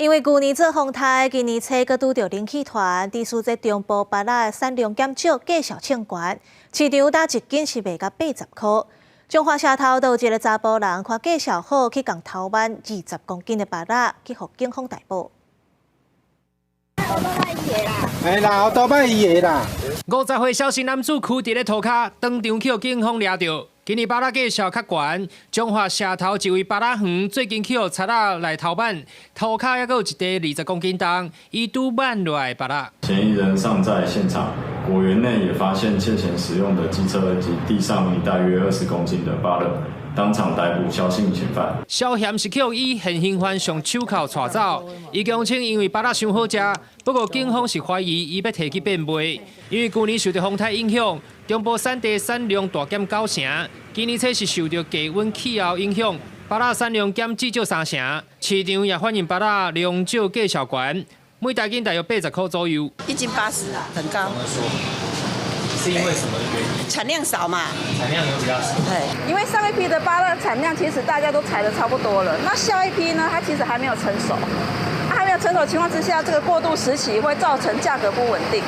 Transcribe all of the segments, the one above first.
因為舊年做風颱，今年初閣拄著冷氣團，致使這中部芭樂產量減少，價數衝懸。市場焦一斤是賣甲80箍。彰化社頭就有一个查埔人，看價數好，去共偷挽20公斤的芭樂，去予警方逮捕。哎啦，後擺伊的啦。50歲蕭姓男子踞佇咧塗跤，當場去予警方掠著。今年芭樂價數較懸，彰化社頭一位芭樂園最近去予賊仔來偷挽，塗跤猶閣有一袋20公斤重，伊拄挽落來芭樂。嫌疑人尚在現場，果園內也發現竊嫌使用的機車及地上一袋約20公斤的芭樂，當場逮捕蕭姓嫌犯。蕭嫌是去予以現行犯上手銬帶走，伊供稱因為芭樂傷好食，不過警方是懷疑伊欲提去變賣，因為舊年受著風颱影響，中部產地產量大減九成，今年初是受著低溫氣候影響，芭樂產量減至少三成，市場也反映芭樂量少價數懸，每大斤大約80箍左右。一斤80，很高。是因為什麼原因？產量少嘛。產量有比較少。對，因為上一批的芭樂產量其實大家都採得差不多了，那下一批呢？它其實還沒有成熟，還沒有成熟情況之下，這個過渡時期會造成價格不穩定。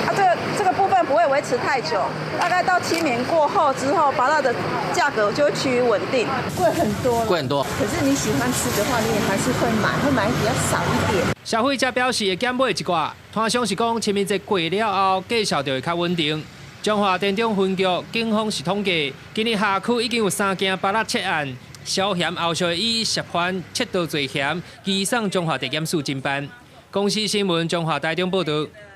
啊，這個部分不會維持太久，大概到清明過後之後，芭樂的價格就會趨於穩定。貴很多，貴很多。可是你喜歡吃的話，你也還是會買，會買比較少一點。消費者表示會減買一寡，攤商是講清明節過了後，價數就會較穩定。彰化田中分局警方是統計，今年轄區已經有三件芭樂竊案，蕭嫌後續以涉犯竊盜罪嫌移送彰化地檢署偵辦。公視新聞彰化台中報導。